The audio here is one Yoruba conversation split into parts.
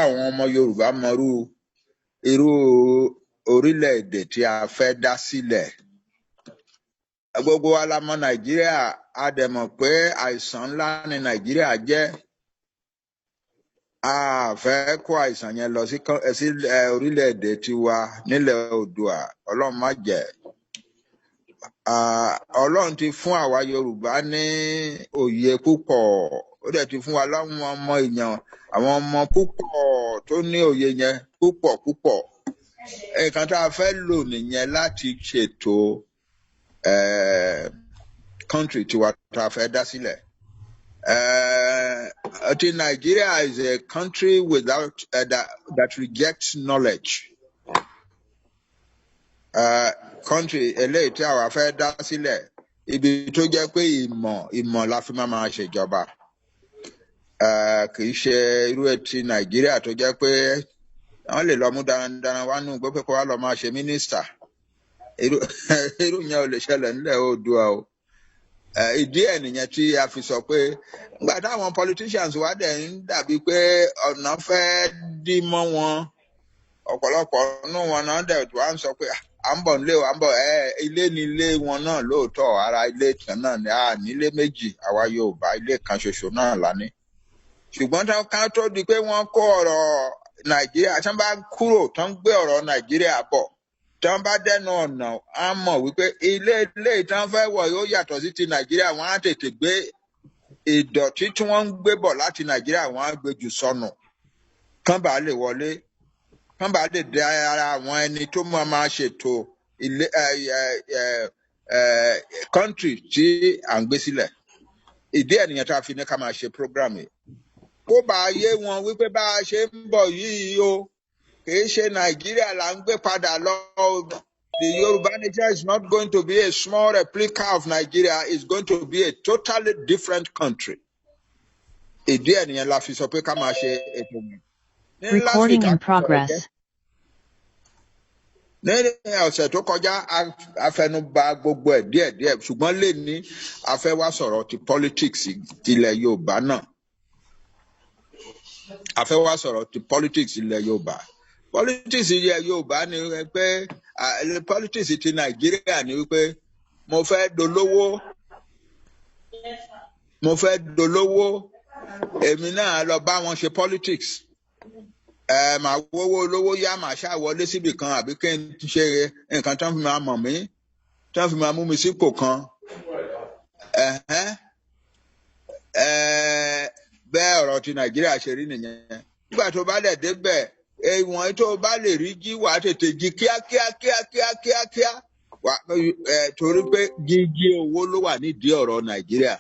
Àwọn ọmọ Yorùbá mọrú irú orílẹ̀-èdè tí a fẹ́ dá sílẹ̀. Gbogbo wa la mọ̀ Nàìjíríà, a dẹ̀ mọ̀ pé àìsàn ńlá ni Nàìjíríà jẹ́. A fẹ́ kó àìsàn yẹn lọ sí orílẹ̀-èdè tiwa nílẹ̀ Oòduà. Ọlọ́run má jẹ́. Ọlọ́run ti fún àwa Yorùbá ní òye púpọ̀, ó dẹ̀ ti fún wa láwọn ọmọ èèyàn, àwọn ọmọ púpọ̀ tó ní òye yẹn púpọ̀ púpọ̀. Nǹkan tá a fẹ́ lò nìyẹn láti ṣètò country tiwa tá a fẹ́ dá sílẹ̀. Ti Nigeria is a country without that rejects knowledge. Country eléyìí tí àwa fẹ́ dá sílẹ̀, ibi tó jẹ́ pé ìmọ̀ la fi máa ṣèjọba. Kì í ṣe irú ti Nàìjíríà tó jẹ́ pé wọ́n lè lọ mú darandaran wá nù gbọ́ pé kó wá lọ máa ṣe mínísítà. Irú yẹn ò lè ṣẹlẹ̀ nílẹ̀ Oòduà o. Ìdí ẹ̀ nìyẹn tí a fi sọ pé nígbà táwọn politicians wá dẹ̀ ń dàbí pé ọ̀nà fẹ́ dí mọ́ wọn, ọ̀pọ̀lọpọ̀ nínú wọn náà dẹ̀ wá ń sọ pé, "Ah, à ń bọ̀ nílé o, à ń bọ̀." Ẹ ilé ní ilé wọn náà lóòótọ́, ara ilé kan náà ni a nílé méjì. Àwa Yorùbá, ilé kan ṣoṣo náà la ní. Ṣùgbọ́n ká tó di pé wọ́n kó ọ̀rọ̀ Nàìjíríà, tí wọ́n bá kúrò, tí wọ́n gbé ọ̀rọ̀ Nàìjíríà bọ̀, tí wọ́n bá dẹnu ọ̀nà, á mọ̀ wípé ilé tí wọ́n fẹ́ wọ̀ yóò yàtọ̀ sí ti Nàìjíríà. Wọ́n á tètè gbé ìdọ̀tí tí wọ́n ń gbé bọ̀ láti Nàìjíríà, wọ́n á gbé jù sọnù kán bá lè wọlé, kán bá lè dá ara àwọn ẹni tó máa ṣètò ilé ẹ ẹ ẹ ẹ country tí à ń gbé sílẹ̀. Ìdí ẹ̀ nìyẹn tá a fi ní ká máa ṣe program yìí, kó bá yé wọn wípé bá a ṣe ń bọ̀ yìí o, kìí ṣe Nàìjíríà là ń gbé padà lọ o. The Yoruba nation is not going to be a small replica of Nigeria. It's going to be a totally different country. Ìdí ẹ̀ nìyẹn la fi sọ pé ká máa ṣe ètò yẹn. Ní last Recording week, a in sọ̀rọ̀ jẹ́ progress. Ní ọ̀sẹ̀ tó kọjá, a fẹnu bà gbogbo ẹ̀ díẹ̀díẹ̀, ṣùgbọ́n lè ní a fẹ́ wá sọ̀rọ̀ ti politics tilẹ̀ Yorùbá náà. A fẹ́ wá sọ̀rọ̀ ti politics ilẹ̀ Yorùbá. Politics ilẹ̀ Yorùbá ni pé politics ti Nàìjíríà ni wípé mo fẹ́ dolówó, mo fẹ́ dolówó, èmi náà lọ bá wọn ṣe politics. Ẹ màá wówó olówó yá, màá ṣáà wọlé síbì kan, àbí kí n ṣe nǹkan tó ń fi máa mọ̀ mí, tó ń fi máa mú mi sípò kan. Ẹ̀hẹ́n. Bẹ́ẹ̀ ọ̀rọ̀ ti Nàìjíríà ṣe rí nìyẹn. Nígbà tó bá dẹ̀ débẹ̀, ìwọ̀n tó bá lè rí jí, wàá tètè jí kíákíá kíákíá kíákíá wà ẹ, torí pé jíjí owó ló wà nídìí ọ̀rọ̀ Nàìjíríà.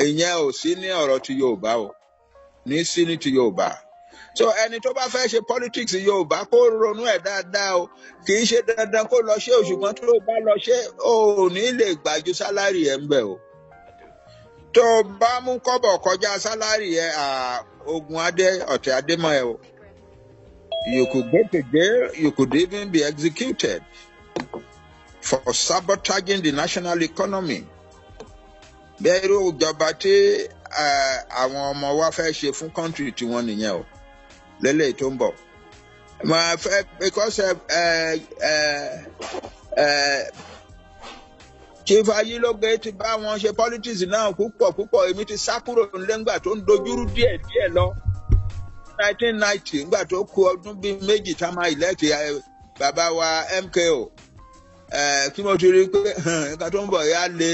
Ìyẹn ò sí ní ọ̀rọ̀ ti Yorùbá o, ní sí ní ti Yorùbá. So ẹni tó bá fẹ́ ṣe politics Yorùbá, kó ronú ẹ̀ dáadáa o. Kì í ṣe dandan kó lọ ṣe o, ṣùgbọ́n tó bá lọ ṣe, o ò ní lè gbà ju salary ẹ̀ ń bẹ̀ o. Tó o bá mú kọ́bọ̀ kọjá salary ẹ̀, ogun adé, ọ̀tẹ̀ adé mọ́ ẹ o. You could go to jail, you could even be executed for sabotaging the national economy. Bẹ́ẹ̀ irú ìjọba tí àwọn ọmọ wa fẹ́ ṣe fún country tiwọn nìyẹn o lélẹ́yìí tó ń bọ̀. Máa fẹ́ because ẹ ẹ ẹ Chief Ayílóge ti bá wọn ṣe politics náà púpọ̀ púpọ̀. Èmi ti sá kúrò nílé ńgbà tó ń dojúrú díẹ̀ díẹ̀ lọ, 1990, ńgbà tó kù ọdún bíi 2 tá a máa elect bàbá wa MKO, kí mo ti rí i pé nǹkan tó ń bọ̀ yá le,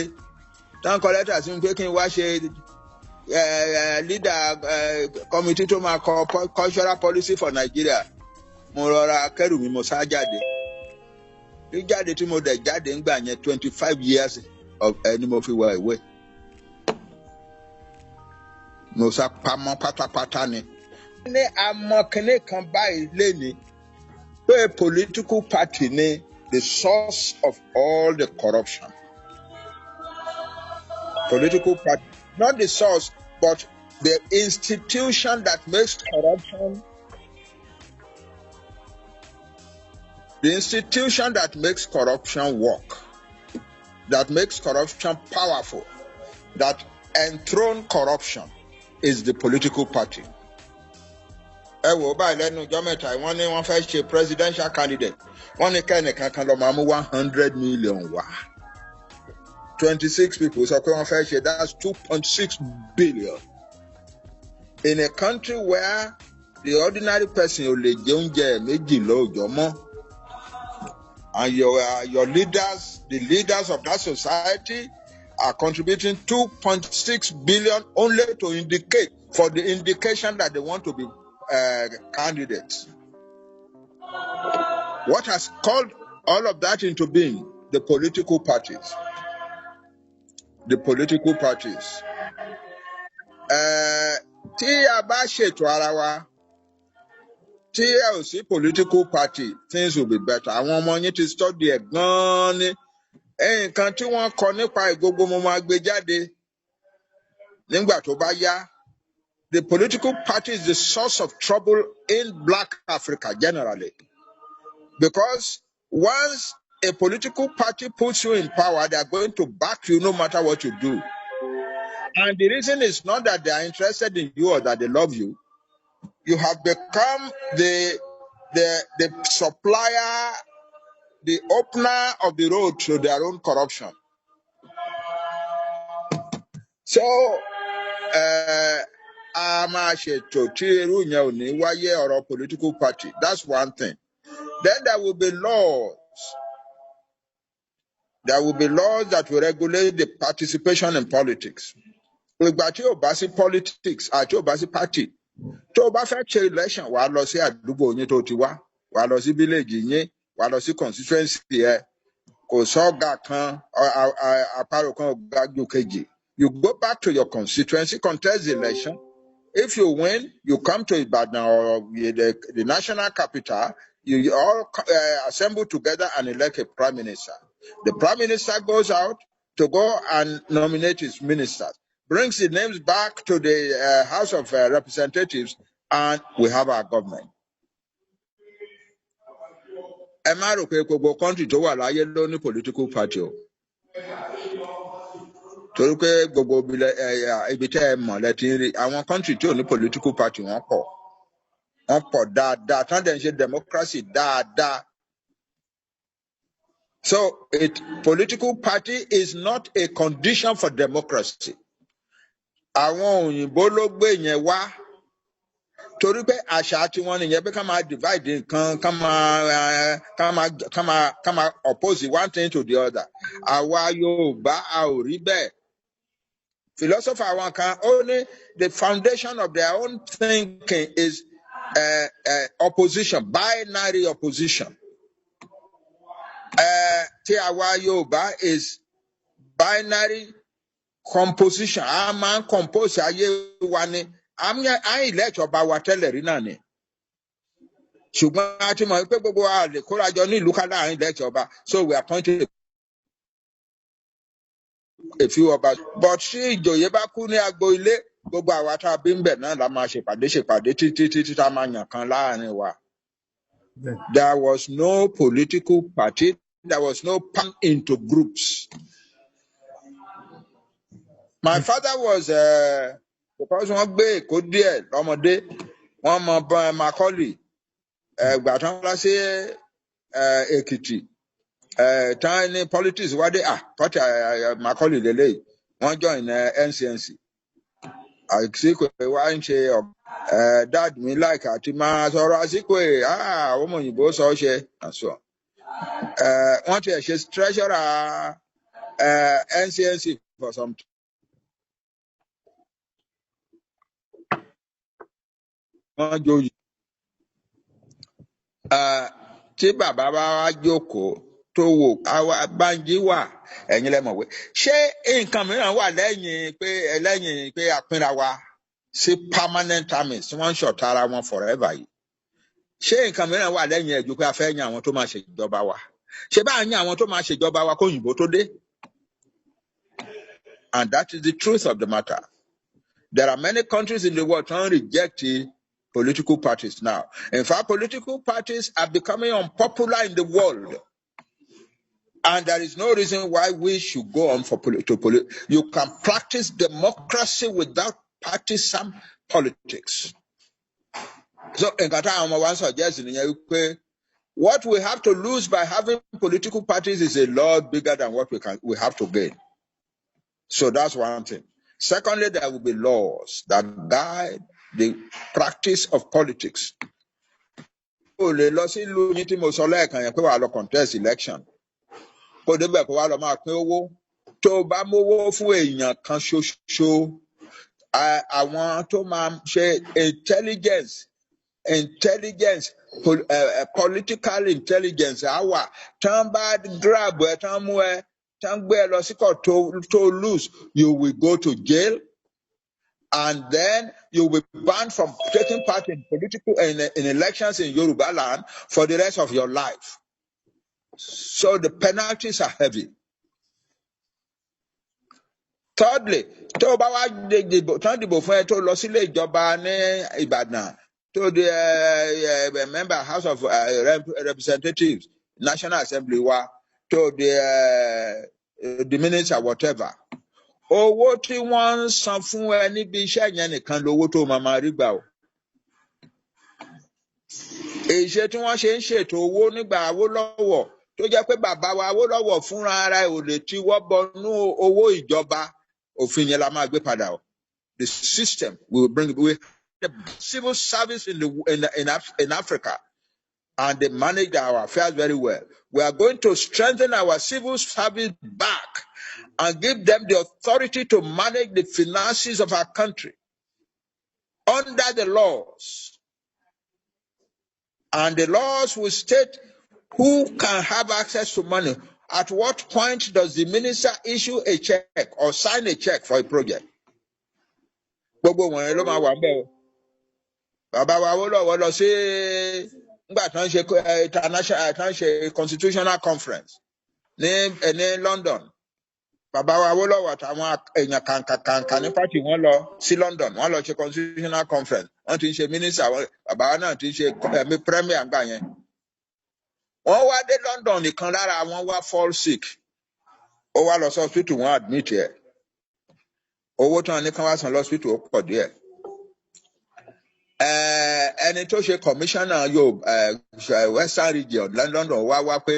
tán kọ lẹ́tà sí mi pé kí n wá ṣe leader committee tó máa kọ cultural policy for Nigeria, mo rọra kẹrù mi, mo sá jáde. Jíjáde tí mo dẹ̀ jáde ńgbà yẹn, 25 years of ni mo fi wọ ìwé. Mo sá pamọ́ pátápátá ni. Ní àmọ́ kinní kan báyìí léni pé political party ni the source of all the corruption. Political party, not the source, but the institution that makes corruption, the institution that makes corruption work, that makes corruption powerful, that enthrone corruption is the political party. Ẹ wò ó báyìí, lẹ́nu ọjọ́ mẹ́ta yìí, wọ́n ní wọ́n fẹ́ ṣe presidential candidate, wọ́n ní kẹ́nìkan kan lọ máa mú 100 million wá. 26 people sọ pé wọ́n fẹ́ ṣe. That's 2.6 billion in a country where the ordinary person ò lè jẹ oúnjẹ méjì lóòjọ́ mọ́, and your leaders, the leaders of that society, are contributing 2.6 billion only to indicate, for the indication that they want to be candidates. What has called all of that into being? The political parties. The political parties. Tí a bá ṣètò ara wa, tí ẹ ò sí political party, things will be better. Àwọn ọmọ yín ti study ẹ̀ gan-an ni. Nǹkan tí wọ́n kọ nípa ìgbogbo mo máa gbé jáde nígbà tó bá yá. The political party is the source of trouble in Black Africa generally. Because once a political party puts you in power, they are going to back you no matter what you do. And the reason is not that they are interested in you or that they love you. You have become the supplier, the opener of the road to their own corruption. So, a máa ṣètò tí irú yẹn ò ní wáyé, ọ̀rọ̀ political party. That's one thing. Then there will be laws. There will be laws that will regulate the participation in politics. Ìgbà tí ò bá sí politics àti ò bá sí party, tó o bá fẹ́ ṣe election, wàá lọ sí àdúgbò yín tó ti wá, wàá lọ sí village yín, wàá lọ sí constituency ẹ. Kò sọ́gà kan, àparò kan ò ga ju kejì. You go back to your constituency, contest the election. If you win, you come to Ibadan or the national capital. You all assemble together and elect a prime minister. The prime minister goes out to go and nominate his ministers, brings the names back to the House of Representatives, and we have our government. Ẹ má rò pé gbogbo country tó wà láyé ló ní political party o. Torí pé gbogbo ibi tẹ́ ẹ mọ̀ lẹ ti ń rí àwọn country tí ò ní political party, wọ́n pọ̀. Wọ́n pọ̀ dáadáa, tán dẹ̀ ń ṣe democracy dáadáa. So political party is not a condition for democracy. Àwọn òyìnbó ló gbé yẹn wá torí pé àṣà tiwọn nìyẹn, pé ká máa divide nǹkan, ká máa oppose one thing to the other. Àwa Yorùbá, a ò rí bẹ́ẹ̀. Philosopher àwọn kan, ó ní the foundation of their own thinking is opposition, binary opposition. Tí àwa Yorùbá is binary composition. A máa ń compose ayé wa ni. À ń ilé ìjọba wa tẹ́lẹ̀ rí náà ni, ṣùgbọ́n a ti mọ̀ pé gbogbo wa lè kóra jọ ní ìlú ká láàrin ilé ìjọba, so we appointed a few ọba. But tí ìjòyè bá kú ní agbo ilé, gbogbo àwa tá a bí ń bẹ̀ náà la máa ṣèpàdé ṣèpàdé títí títí tá a máa yàn kan láàrin wa. There was no political party, there was no pan into groups. My father was because wọ́n gbé Èkó díẹ̀ lọ́mọdé, wọ́n mọ bọ́n Macaulay ẹgbà tán wá sí Èkìtì tán ní politics wá dé, ah, party Macaulay lélẹ́yìí, wọ́n join NCNC. Azikiwe wá ń ṣe dad mi like àti máa sọ̀rọ̀ Azikiwe, ah, àwọn ọmọ òyìnbó sọ ọ́ ṣe and so on. Wọ́n tiẹ̀ ṣe treasurer NCNC for some time. Wọ́n joyè. Tí bàbá bá wá jókòó tó wò àwa Bánjí wà, ẹ̀yin lẹ mọ̀wé, ṣé nǹkan mìíràn wà lẹ́yìn pé a pínra wa sí permanent armies tí wọ́n ń ṣọ̀tá ara wọn forever yìí? Ṣé nǹkan mìíràn wà lẹ́yìn ẹ̀ ju pé a fẹ́ yan àwọn tó máa ṣèjọba wa? Ṣé bá a yan àwọn tó máa ṣèjọba wa kóyìnbó tó dé? And that is the truth of the matter. There are many countries in the world trying to reject the political parties now. In fact, political parties are becoming unpopular in the world. And there is no reason why we should go on for to You can practice democracy without partisan politics. So nǹkan táwọn ọmọ wa ń suggest nìyẹn wípé what we have to lose by having political parties is a lot bigger than what we have to gain. So that's one thing. Secondly, there will be laws that guide the practice of politics. O lè lọ sí ìlú yín tí mo sọ lẹ́ẹ̀kan yẹn pé wàá lọ contest election. Kó débẹ̀ kó wá lọ máa pín owó. Tó o bá mówó fún èèyàn kan ṣoṣo, àwọn tó máa ṣe intelligence, political intelligence á wà. Tán bá grab ẹ, tán mú ẹ, tán gbé ẹ lọ sí court tó lose, you will go to jail and then you will be banned from taking part in political in elections in Yoruba land for the rest of your life. So the penalties are heavy. Thirdly, tó o bá wá dìbò tán, dìbò fún ẹ, tó lọ sílé ìjọba ní Ìbàdàn, tó di member House of Representatives, National Assembly wa, tó di the minister, whatever, owó tí wọ́n ń san fún ẹ níbi iṣẹ́ yẹn nìkan lówó tó máa máa rí gbà o. Ìṣe tí wọ́n ṣe ń ṣètò owó nígbà Awólọ́wọ̀, tó jẹ́ pé bàbá wa Awólọ́wọ̀ fúnra ara ẹ̀ ò lè tiwọ́ bọnú owó ìjọba, òfin yẹn la máa gbé padà o. The system we will bring, we the civil service in the in, in, Af- in Africa, and they manage our affairs very well. We are going to strengthen our civil service back and give them the authority to manage the finances of our country under the laws. And the laws will state who can have access to money. At what point does the minister issue a check or sign a check for a project? Gbogbo wọ̀nyẹn ló máa wà ńbẹ̀ o. Bàbá wa Awólọ́wọ̀ lọ sí nígbà tí wọ́n ṣe international, tí wọ́n ṣe constitutional conference ní London. Bàbá wa Awólọ́wọ̀ àtàwọn èèyàn kàǹkàkàǹkà ní party wọ́n lọ sí London, wọ́n lọ ṣe constitutional conference. Wọ́n ti ń ṣe minister, bàbá wa náà ti ń ṣe premier ńgbà yẹn. Wọ́n wá dé London, nìkan lára wọn wá fall sick. Ó wá lọ sí hospital, wọ́n admit ẹ̀. Owó tí wọ́n ní kán wá san lọ́sibítù, ó pọ̀ díẹ̀. Ẹni tó ṣe commissioner yóò Western Region London wá wá pé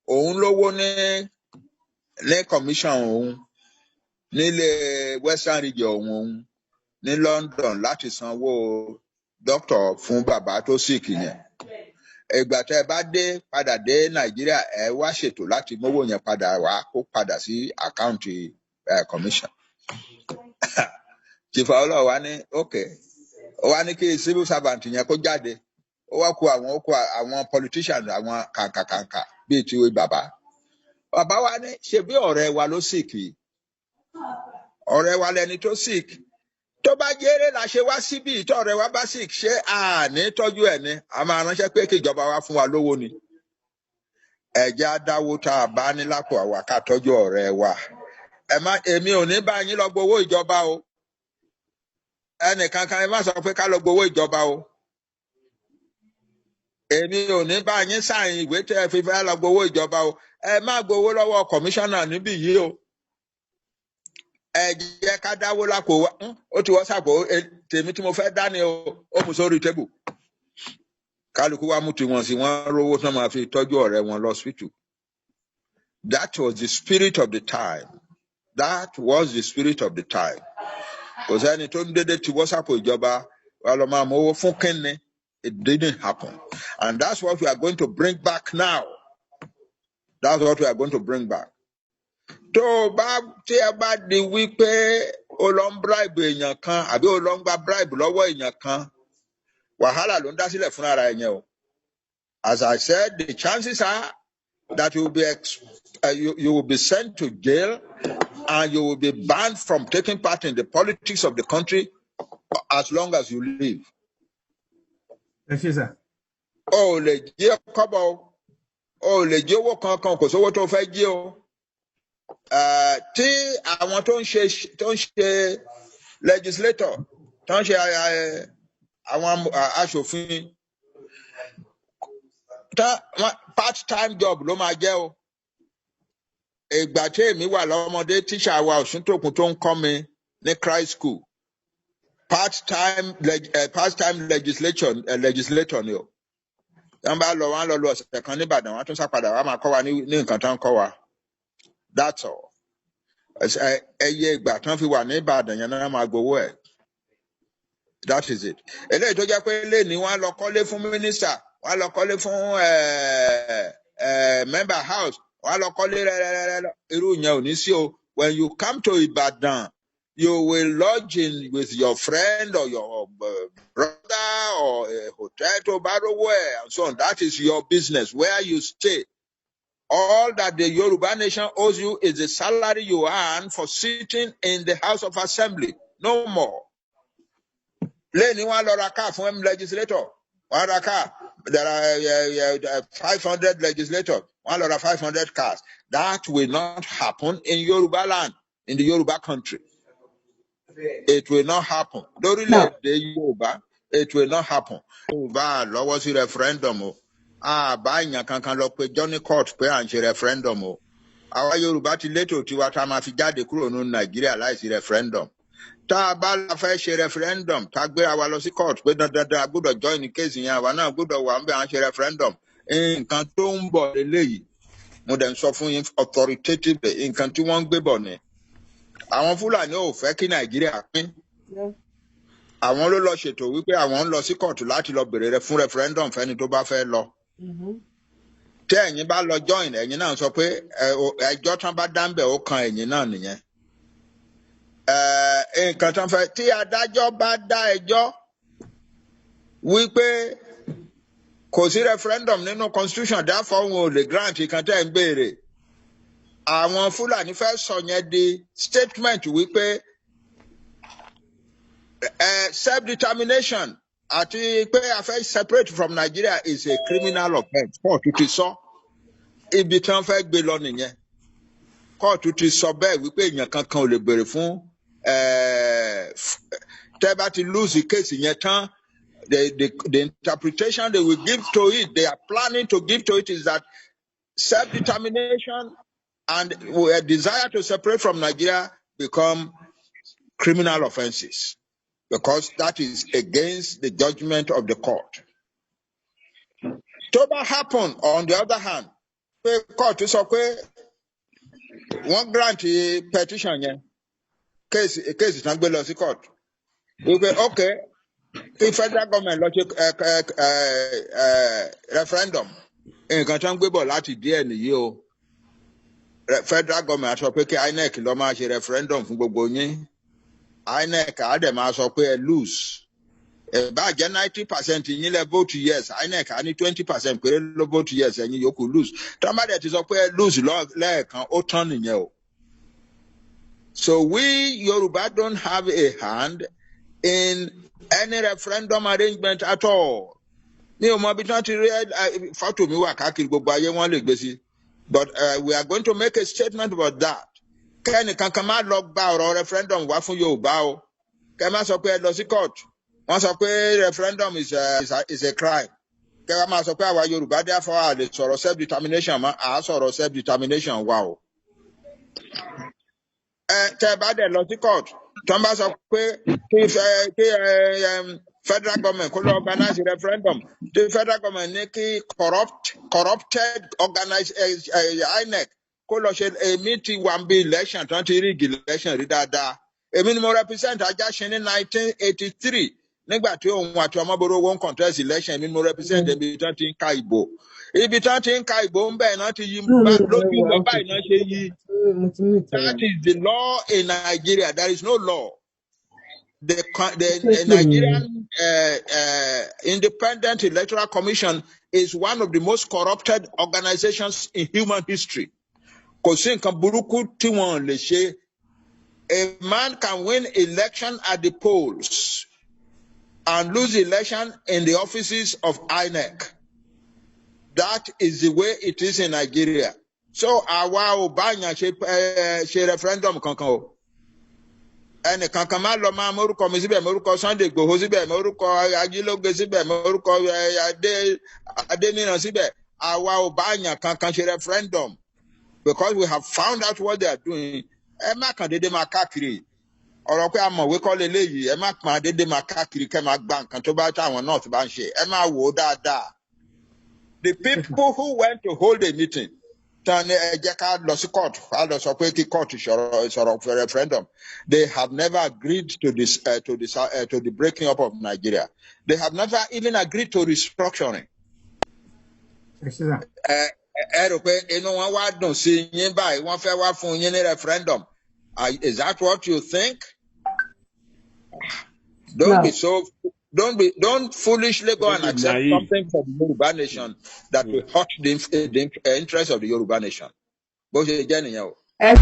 òun lówó ní commission òun nílé Western Region òun ní London láti sanwó doctor fún bàbá tó sick yẹn. Ìgbà tẹ́ ẹ bá dé padà dé Nàìjíríà, ẹ wá ṣètò láti mówó yẹn padà wá, kó padà sí account commission. Chief Awólọ́wọ̀ wá ní okay. Ó wá ní kí civil servant yẹn kó jáde. Ó wá kó àwọn, ó kó àwọn politicians, àwọn kàǹkàkàǹkà bíi ti bàbá. Bàbá wa ní, ṣe bí ọ̀rẹ́ wa ló sick yìí, ọ̀rẹ́ wa lẹni tó sick, tó bá jẹ́rẹ́ la ṣe wá síbí, tó ọ̀rẹ́ wa bá sick, ṣé àní tọ́jú ẹ̀ ni? A máa ránṣẹ́ pé kí ìjọba wa fún wa lówó ni? Ẹ̀jẹ̀ á dáwó tá a bá ní lápò àwa ká tọ́jú ọ̀rẹ́ wa. Ẹ má, èmi ò ní bá yín lọ gbowó ìjọba o. Ẹnìkankan, ẹ má sọ pé ká lọ gbowó ìjọba o. Èmi ò ní bá yín sign ìwé tẹ́ ẹ fi fẹ́ lọ gbowó ìjọba o. Ẹ má gbowó lọ́wọ́ kọmíṣánná níbí yìí o. Ẹ jẹ́ ká dáwó lápò wa. Ó ti wọ́ sàpò tèmi tí mo fẹ́ dá ni o. Ó mú sórí table, kálukú wa mú tiwọn sí, wọn rówó tí wọn máa fi tọ́jú ọ̀rẹ́ wọn lọ́sibítù. That was the spirit of the time. That was the spirit of the time. Kò sẹ́ni tó ń dédé ti wọ́sàpò ìjọba wa lọ máa mọ owó fún kínni. It didn't happen, and that's what we are going to bring back now. That's what we are going to bring back. Tó o bá, tí ẹ bá di wípé o lọ ń bribe èèyàn kan àbí o lọ ń gba bribe lọ́wọ́ èèyàn kan, wàhálà ló ń dá sílẹ̀ fúnra ara ẹ̀ yẹn o. As I said, the chances are that you will be sent to jail and you will be banned from taking part in the politics of the country as long as you live. Ẹ ṣé, sir. O ò lè jí kọ́bọ̀ o, o ò lè jí owó kankan, kò sówó tó fẹ́ jí o. Tí àwọn tó ń ṣe legislator, tó ń ṣe àwọn aṣòfin, part time job ló máa jẹ́ o. Ìgbà tí èmi wà lọ́mọdé, tíṣà wa Ọ̀ṣuntòkun tó ń kọ́ mi ní Christ School. Part time legislator ni o. Wọ́n bá lọ, wọ́n á lọ lu ọ̀sẹ̀ kan nìbàdàn, wọ́n á tún sá padà, wọ́n á máa kọ́ wa ní nǹkan tó ń kọ́ wa. That's all. Ẹyẹ ìgbà tán fi wà ní Ìbàdàn yẹn náà máa gbowó ẹ̀. That is it. Eléyìí tó jẹ́ pé lẹ́ni, wọ́n á lọ kọ́lé fún mínísítà, wọ́n á lọ kọ́lé fún member house, wọ́n á lọ kọ́lé rẹ́rẹ́rẹ́rẹ́, irú yẹn ò ní sí o. When you come to Ibadan, you will lodge in with your friend or your brother or a hotel tó bá rówó ẹ̀ and so on. That is your business where you stay. All that the Yoruba nation owes you is the salary you earn for sitting in the House of Assembly, no more. Lẹ́ni, wọ́n á lọ ra car fún M legislator, wọ́n á ra car. There are 500 legislators, wọ́n á lọ ra 500 cars. That will not happen in Yoruba land, in the Yoruba country. It will not happen. Lórílẹ̀‐èdè Yorùbá, it will not happen. Yorùbá lọ́wọ́ sí referendum o. Àbá èèyàn kankan lọ pé johnny court pé à ń ṣe referendum o. Àwa Yorùbá ti létò tiwa tá a máa fi jáde kúrò ní Nàìjíríà láìsí referendum. Tá a bá la fẹ́ ṣe referendum, tá a gbéra wa lọ sí court pé dandan a gbọ́dọ̀ join case yẹn, àwa náà gbọ́dọ̀ wà ń bẹ̀, à ń ṣe referendum. Nǹkan tó ń bọ̀ lélẹ́yìí, mo dẹ̀ ń sọ fún yín authoritatively, nǹkan tí wọ́n ń gbé bọ̀ ni, àwọn Fúlàní ò fẹ́ kí Nàìjíríà pín. Àwọn ló lọ ṣètò wípé àwọn ń lọ sí kóòtù láti lọ bèrè fún referendum fẹ́ni tó bá fẹ́ lọ. Tẹ́ ẹ̀yin bá lọ join, ẹ̀yin náà sọ pé ẹjọ́ tán bá dá ń bẹ̀, ó kan ẹ̀yin náà nìyẹn. Nǹkan tán fẹ́, tí adájọ́ bá dá ẹjọ́ wípé kò sí referendum nínú constitution, therefore wọn ò lè grant nǹkan tẹ́ ẹ̀ ń béèrè, àwọn Fúlàní fẹ́ sọ yẹn di statement wípé self determination àti pé a fẹ́ separate from Nigeria is a criminal offence. Kóòtù ti sọ. Ibi tí wọ́n fẹ́ gbé lọ nìyẹn. Kóòtù ti sọ bẹ́ẹ̀ wípé èèyàn kankan ò lè béèrè fún tẹ́ bá ti lose case yẹn tán, the interpretation they will give to it, they are planning to give to it, is that self-determination and a desire to separate from Nigeria become criminal offences because that is against the judgment of the court. Tó bá happen, on the other hand, pé court sọ pé wọ́n grant petition yẹn, case tán gbé lọ sí court, wípé okay, kí federal government lọ ṣe referendum, nǹkan tó ń gbé bọ̀ láti díẹ̀ nìyí o. Federal government á sọ pé kí INEC lọ máa ṣe referendum fún gbogbo yín. INEC á dẹ̀ máa sọ pé ẹ lose. Ẹ bá jẹ́ 90% yín lẹ vote yes, INEC á ní 20% péré ló vote yes, ẹ̀yin yòókù lose. Tí wọ́n bá dẹ̀ ti sọ pé ẹ lose lẹ́ẹ̀kan, ó tán nìyẹn o. So we Yoruba don't have a hand in any referendum arrangement at all. Mi ò mọ ibi tí wọ́n ti rí fọ́tò mi wà káàkiri gbogbo ayé, wọ́n lè gbé sí. But we are going to make a statement about that. Kẹ́ni kankan má lọ gba ọ̀rọ̀ referendum wá fún Yorùbá o. Kẹ́ má sọ pé ẹ lọ sí court. Wọ́n sọ pé referendum is a crime. Kẹ́ wá máa sọ pé àwa Yorùbá, therefore a lè sọ̀rọ̀ self determination mọ́, à á sọ̀rọ̀ self determination wa o. Ẹ tẹ́ ẹ bá dẹ̀ lọ sí court, tí wọ́n bá sọ pé kí federal government kó lọ organize referendum, tí federal government ní kí corrupted organize INEC kó lọ ṣe. Èmi ti wà ń bí election tí wọ́n ti rig election rí dáadáa. Èmi ni mo represent Ajáṣin ní 1983 nígbà tí òun àti Ọmọboro ń contest election. Èmi ni mo represent ibi tí wọ́n ti ń ka ìbò, ibi tí wọ́n ti ń ka ìbò ń bẹ̀ náà ti yí lójú wọn báyìí náà ṣe yí. Mo ti mute. That is the law in Nigeria. There is no law. The Nigerian Independent Electoral Commission is one of the most corrupted organizations in human history. Kò sí nǹkan burúkú tí wọ́n lè ṣe. A man can win election at the polls and lose election in the offices of INEC. That is the way it is in Nigeria. So àwa ò bá yàn ṣe referendum kankan o. Ẹnìkankan má lọ máa mórúkọ mi síbẹ̀, mórúkọ Sunday Igboho síbẹ̀, mórúkọ Ajílóge síbẹ̀, mórúkọ Adéníran síbẹ̀. Àwa ò bá yàn kankan ṣe referendum because we have found out what they are doing. Ẹ má kàn déédéé máa káàkiri. Ọ̀rọ̀ pé amọ̀wé kọ́ leléyìí. Ẹ má pọn déédéé máa káàkiri kẹ́ máa gba nǹkan tó bá táwọn north bá ń ṣe. Ẹ máa wò ó dáadáa. The people who went to hold a meeting tán ní ẹ jẹ́ ká lọ sí court, ká lọ sọ pé kí court sọ̀rọ̀ for referendum, they have never agreed to this to the breaking up of Nigeria. They have never even agreed to restructuring. Ẹ ṣé sà. Ẹ rò pé inú wọn wá dùn sí yín báyìí, wọ́n fẹ́ wá fún yín ní referendum. Is that what you think? Don't No. be so don't be don't foolishly go Don't and be accept naive. something from the Yoruba nation that will hurt the interest of the Yoruba nation. Bó ṣe jẹ́ nìyẹn o. Ẹ